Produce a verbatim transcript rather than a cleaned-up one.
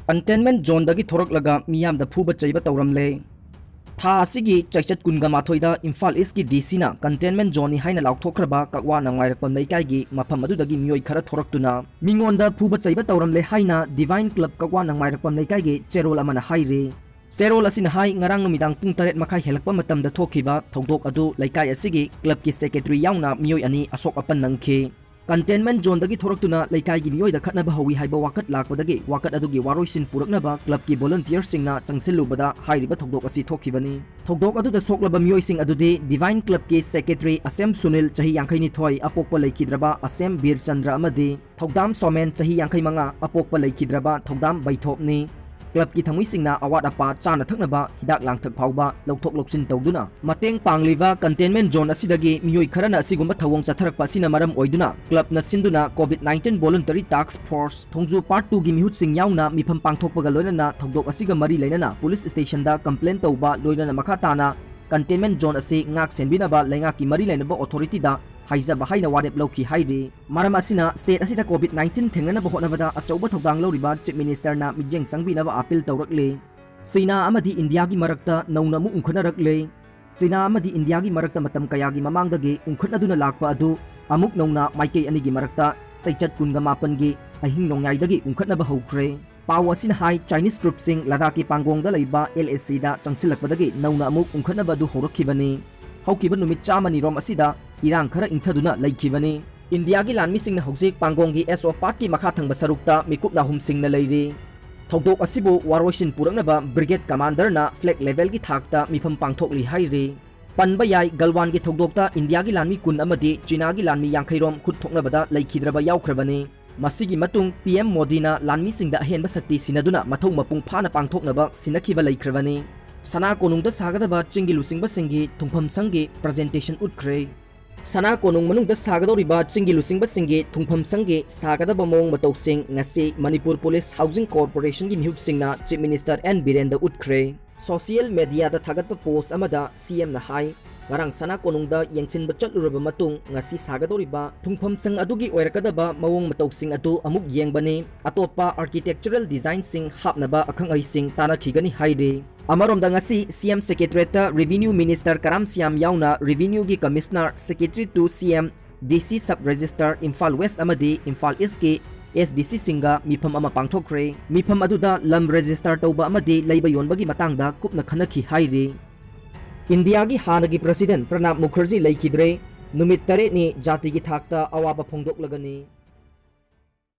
Containment zoneꯗꯒꯤ ꯊꯣꯔꯛꯂꯒ ꯃꯤꯌꯥꯝꯗ ꯐꯨꯕ ꯆꯩꯕ ꯇꯧꯔꯝꯂꯦ꯫ ꯊꯥ ꯑꯁꯤꯒꯤ ꯆꯩꯆꯠ ꯀꯨꯟꯒ ꯃꯥꯊꯣꯏꯗ ꯏꯝꯐꯥꯜ ꯏꯁꯀꯤ ꯗꯤ ꯁꯤꯅ containment zoneꯅꯤ ꯍꯥꯏꯅ ꯂꯥꯎꯊꯣꯛꯈ꯭ꯔꯕ ꯀꯛꯋꯥ ꯅꯪꯃꯥꯏꯔꯛꯄꯝ ꯂꯩꯀꯥꯏꯒꯤ ꯃꯐꯝ ꯑꯗꯨꯗꯒꯤ ꯃꯤꯑꯣꯏ ꯈꯔ ꯊꯣꯔꯛꯇꯨꯅ ꯃꯤꯉꯣꯟꯗ ꯐꯨꯕ ꯆꯩꯕ ꯇꯧꯔꯝꯂꯦ ꯍꯥꯏꯅ Divine Club ꯀꯛꯋꯥ ꯅꯪꯃꯥꯏꯔꯛꯄꯝ ꯂꯩꯀꯥꯏꯒꯤ ꯆꯦꯔꯣꯜ ꯑꯃꯅ ꯍꯥꯏꯔꯤ꯫ ꯆꯦꯔꯣꯜ ꯑꯁꯤꯅ ꯍꯥꯏ, ꯉꯔꯥꯡ ꯅꯨꯃꯤꯗꯥꯡ ꯄꯨꯡ ꯇꯔꯦꯠ ꯃꯈꯥꯏ ꯍꯦꯜꯂꯛꯄ ꯃꯇꯝꯗ ꯊꯣꯛꯈꯤꯕ ꯊꯧꯗꯣꯛ ꯑꯗꯨ ꯂꯩꯀꯥꯏ ꯑꯁꯤꯒꯤ clubꯀꯤ secretary ꯌꯥꯎꯅ ꯃꯤꯑꯣꯏ ꯑꯅꯤ ꯑꯁꯣꯛ ꯑꯄꯟ ꯅꯪꯈꯤ꯫ Containment zoneꯗꯒꯤ ꯊꯣꯔꯛꯇꯨꯅ ꯂꯩꯀꯥꯏꯒꯤ ꯃꯤꯑꯣꯏꯗ ꯈꯠꯅꯕ ꯍꯧꯏ ꯍꯥꯏꯕ ꯋꯥꯀꯠ ꯂꯥꯛꯄꯗꯒꯤ ꯋꯥꯀꯠ ꯑꯗꯨꯒꯤ ꯋꯥꯔꯣꯏꯁꯤꯟ ꯄꯨꯔꯛꯅꯕ clubꯀꯤ volunteerꯁꯤꯡꯅ ꯆꯪꯁꯤꯜꯂꯨꯕꯗ ꯍꯥꯏꯔꯤꯕ ꯊꯧꯗꯣꯛ ꯑꯁꯤ ꯊꯣꯛꯈꯤꯕꯅꯤ꯫ ꯊꯧꯗꯣꯛ ꯑꯗꯨꯗ ꯁꯣꯛꯂꯕ ꯃꯤꯑꯣꯏꯁꯤꯡ ꯑꯗꯨꯗꯤ Divine Clubꯀꯤ secretary ꯑꯁꯦꯝ ꯁꯨꯅꯤꯜ, ꯆꯍꯤ ꯌꯥꯡꯈꯩꯅꯤꯊꯣꯏ, ꯑꯄꯣꯛꯄ ꯂꯩꯈꯤꯗ꯭ꯔꯕ ꯑꯁꯦꯝ ꯕꯤꯔꯆꯟꯗ꯭ꯔ ꯑꯃꯗꯤ ꯊꯧꯗꯥꯝ ꯁꯣꯃꯦꯟ, ꯆꯍꯤ ꯌꯥꯡꯈꯩ ꯃꯉꯥ, ꯑꯄꯣꯛꯄ ꯂꯩꯈꯤꯗ꯭ꯔꯕ ꯊꯧꯗꯥꯝ ꯕꯩꯊꯣꯞꯅꯤ꯫ Clubꯀꯤ ꯊꯧꯃꯤꯁꯤꯡꯅ ꯑꯋꯥꯠ ꯑꯄꯥ, ꯆꯥꯅ ꯊꯛꯅꯕ, ꯍꯤꯗꯥꯛ ꯂꯥꯡꯊꯛ ꯐꯥꯎꯕ ꯂꯧꯊꯣꯛ ꯂꯧꯁꯤꯟ ꯇꯧꯗꯨꯅ ꯃꯇꯦꯡ ꯄꯥꯡꯂꯤꯕ containment zone ꯑꯁꯤꯗꯒꯤ ꯃꯤꯑꯣꯏ ꯈꯔꯅ ꯑꯁꯤꯒꯨꯝꯕ ꯊꯧꯑꯣꯡ ꯆꯠꯊꯔꯛꯄ ꯑꯁꯤꯅ ꯃꯔꯝ ꯑꯣꯏꯗꯨꯅ clubꯅ ꯁꯤꯟꯗꯨꯅ COVID nineteen voluntary task force ꯊꯣꯡꯖꯨ part twoꯒꯤ ꯃꯤꯍꯨꯠꯁꯤꯡ ꯌꯥꯎꯅ ꯃꯤꯐꯝ ꯄꯥꯡꯊꯣꯛꯄꯒ ꯂꯣꯏꯅꯅ ꯊꯧꯗꯣꯛ ꯑꯁꯤꯒ ꯃꯔꯤ ꯂꯩꯅꯅ police stationꯗ complain ꯇꯧꯕ ꯂꯣꯏꯅꯅ ꯃꯈꯥ ꯇꯥꯅ containment zone ꯑꯁꯤ ꯉꯥꯛ ꯁꯦꯟꯕꯤꯅꯕ ꯂꯩꯉꯥꯛꯀꯤ ꯃꯔꯤ ꯂꯩꯅꯕ authorityꯗ ꯍꯥꯏꯖꯕ ꯍꯥꯏꯅ ꯋꯥꯔꯦꯞ ꯂꯧꯈꯤ ꯍꯥꯏꯔꯤ꯫ ꯃꯔꯝ ꯑꯁꯤꯅ state ꯑꯁꯤꯗ COVID nineteen ꯊꯦꯡꯅꯅꯕ ꯍꯣꯠꯅꯕꯗ ꯑꯆꯧꯕ ꯊꯧꯗꯥꯡ ꯂꯧꯔꯤꯕ Chief Ministerꯅ ꯃꯤꯠꯌꯦꯡ ꯆꯪꯕꯤꯅꯕ appeal ꯇꯧꯔꯛꯂꯤ꯫ ꯆꯩꯅꯥ ꯑꯃꯗꯤ ꯏꯟꯗꯤꯌꯥꯒꯤ ꯃꯔꯛꯇ ꯅꯧꯅ ꯑꯃꯨꯛ ꯎꯪꯈꯠꯅꯔꯛꯂꯦ꯫ ꯆꯩꯅꯥ ꯑꯃꯗꯤ ꯏꯟꯗꯤꯌꯥꯒꯤ ꯃꯔꯛꯇ ꯃꯇꯝ ꯀꯌꯥꯒꯤ ꯃꯃꯥꯡꯗꯒꯤ ꯎꯪꯈꯠꯅꯗꯨꯅ ꯂꯥꯛꯄ ꯑꯗꯨ ꯑꯃꯨꯛ ꯅꯧꯅ ꯃꯥꯏꯀꯩ ꯑꯅꯤꯒꯤ ꯃꯔꯛꯇ ꯆꯩꯆꯠ ꯀꯨꯟꯒ ꯃꯥꯄꯟꯒꯤ ꯑꯍꯤꯡ ꯅꯣꯡꯌꯥꯏꯗꯒꯤ ꯎꯪꯈꯠꯅꯕ ꯍꯧꯈ꯭ꯔꯦ꯫ ꯄꯥꯎ ꯑꯁꯤꯅ ꯍꯥꯏ, Chinese troopꯁꯤꯡ ꯂꯗꯥꯈꯀꯤ ꯄꯥꯡꯒꯣꯡꯗ ꯂꯩꯕ LACꯗ ꯆꯪꯁꯤꯜꯂꯛꯄꯗꯒꯤ ꯅꯧꯅ ꯑꯃꯨꯛ ꯎꯪꯈꯠꯅꯕ ꯑꯗꯨ ꯍꯧꯔꯛꯈꯤꯕꯅꯤ꯫ ꯍꯧꯈꯤꯕ ꯅꯨꯃꯤꯠ ꯆꯥꯝꯃꯅꯤꯔꯣꯝ ꯑꯁꯤꯗ ꯏꯔꯥꯡ ꯈꯔ ꯏꯪꯊꯗꯨꯅ ꯂꯩꯈꯤꯕꯅꯤ꯫ ꯏꯟꯗꯤꯌꯥꯒꯤ ꯂꯥꯟꯃꯤꯁꯤꯡꯅ ꯍꯧꯖꯤꯛ ꯄꯥꯡꯒꯣꯡꯒꯤ SO Parkꯀꯤ ꯃꯈꯥ ꯊꯪꯕ ꯁꯔꯨꯛꯇ ꯃꯤꯀꯨꯞ ꯅꯥꯍꯨꯝꯁꯤꯡꯅ ꯂꯩꯔꯤ꯫ ꯊꯧꯗꯣꯛ ꯑꯁꯤꯕꯨ ꯋꯥꯔꯣꯏꯁꯤꯟ ꯄꯨꯔꯛꯅꯕ brigade commanderꯅ flag levelꯒꯤ ꯊꯥꯛꯇ ꯃꯤꯐꯝ ꯄꯥꯡꯊꯣꯛꯂꯤ ꯍꯥꯏꯔꯤ꯫ ꯄꯟꯕ ꯌꯥꯏ, ꯒꯜꯋꯥꯟꯒꯤ ꯊꯧꯗꯣꯛꯇ ꯏꯟꯗꯤꯌꯥꯒꯤ ꯂꯥꯟꯃꯤ ꯀꯨꯟ ꯑꯃꯗꯤ ꯆꯤꯅꯥꯒꯤ ꯂꯥꯟꯃꯤ ꯌꯥꯡꯈꯩꯔꯣꯝ ꯈꯨꯠ ꯊꯣꯛꯅꯕꯗ ꯂꯩꯈꯤꯗ꯭ꯔꯕ ꯌꯥꯎꯈ꯭ꯔꯕꯅꯤ꯫ ꯃꯁꯤꯒꯤ ꯃꯇꯨꯡ PM ꯃꯣꯗꯤꯅ ꯂꯥꯟꯃꯤꯁꯤꯡꯗ ꯑꯍꯦꯟꯕ ꯁꯛꯇꯤ ꯁꯤꯟꯅꯗꯨꯅ ꯃꯊꯧ ꯃꯄꯨꯡ ꯐꯥꯅ ꯄꯥꯡꯊꯣꯛꯅꯕ ꯁꯤꯟꯅꯈꯤꯕ ꯂꯩꯈ꯭ꯔꯕꯅꯤ꯫ ꯁꯅꯥ ꯀꯣꯅꯨꯡꯗ ꯁꯥꯒꯗꯕ ꯆꯤꯡꯒꯤ ꯂꯨꯆꯤꯡꯕꯁꯤꯡꯒꯤ ꯊꯨꯡꯐꯝ ꯁꯪꯒꯤ presentation ꯎꯠꯈ꯭ꯔꯦ꯫ ꯁꯅꯥ ꯀꯣꯅꯨꯡ ꯃꯅꯨꯡꯗ ꯁꯥꯒꯗꯧꯔꯤꯕ ꯆꯤꯡꯒꯤ ꯂꯨꯆꯤꯡꯕꯁꯤꯡꯒꯤ ꯊꯨꯡꯐꯝ ꯁꯪꯒꯤ ꯁꯥꯒꯗꯕ ꯃꯑꯣꯡ ꯃꯇꯧꯁꯤꯡ ꯉꯁꯤ Manipur Police Housing Corporationꯒꯤ ꯃꯤꯍꯨꯠꯁꯤꯡꯅ Chief Minister N ꯕꯤꯔꯦꯟꯗ ꯎꯠꯈ꯭ꯔꯦ꯫ Social mediaꯗ ꯊꯥꯒꯠꯄ post ꯑꯃꯗ CMꯅ ꯍꯥꯏ, ꯉꯔꯥꯡ ꯁꯅꯥ ꯀꯣꯅꯨꯡꯗ ꯌꯦꯡꯁꯤꯟꯕ ꯆꯠꯂꯨꯔꯕ ꯃꯇꯨꯡ, ꯉꯁꯤ ꯁꯥꯒꯗꯧꯔꯤꯕ ꯊꯨꯡꯐꯝꯁꯪ ꯑꯗꯨꯒꯤ ꯑꯣꯏꯔꯛꯀꯗꯕ ꯃꯑꯣꯡ ꯃꯇꯧꯁꯤꯡ ꯑꯗꯨ ꯑꯃꯨꯛ ꯌꯦꯡꯕꯅꯤ꯫ ꯑꯇꯣꯞꯄ architectural designꯁꯤꯡ ꯍꯥꯞꯅꯕ ꯑꯈꯪ ꯑꯍꯩꯁꯤꯡ ꯇꯥꯟꯅꯈꯤꯒꯅꯤ ꯍꯥꯏꯔꯤ꯫ ꯑꯃꯔꯣꯝꯗ, ꯉꯁꯤ C M Secretariatꯇ Revenue Minister ꯀꯔꯥꯝ ꯁ꯭ꯌꯥꯝ ꯌꯥꯎꯅ Revenueꯒꯤ Commissioner, Secretary to C M, D C Sub Registrar Imphal West ꯑꯃꯗꯤ Imphal Eastꯀꯤ S D Cꯁꯤꯡꯒ ꯃꯤꯐꯝ ꯑꯃ ꯄꯥꯡꯊꯣꯛꯈ꯭ꯔꯦ꯫ ꯃꯤꯐꯝ ꯑꯗꯨꯗ ꯂꯝ register ꯇꯧꯕ ꯑꯃꯗꯤ ꯂꯩꯕ ꯌꯣꯟꯕꯒꯤ ꯃꯇꯥꯡꯗ ꯀꯨꯞꯅ ꯈꯟꯅꯈꯤ ꯍꯥꯏꯔꯤ꯫ ꯏꯟꯗꯤꯌꯥꯒꯤ ꯍꯥꯟꯅꯒꯤ President ꯄ꯭ꯔꯅꯥꯕ ꯃꯨꯈꯔꯖꯤ ꯂꯩꯈꯤꯗ꯭ꯔꯦ꯫ ꯅꯨꯃꯤꯠ ꯇꯔꯦꯠꯅꯤ ꯖꯥꯇꯤꯒꯤ ꯊꯥꯛꯇ ꯑꯋꯥꯕ ꯐꯣꯡꯗꯣꯛꯂꯒꯅꯤ꯫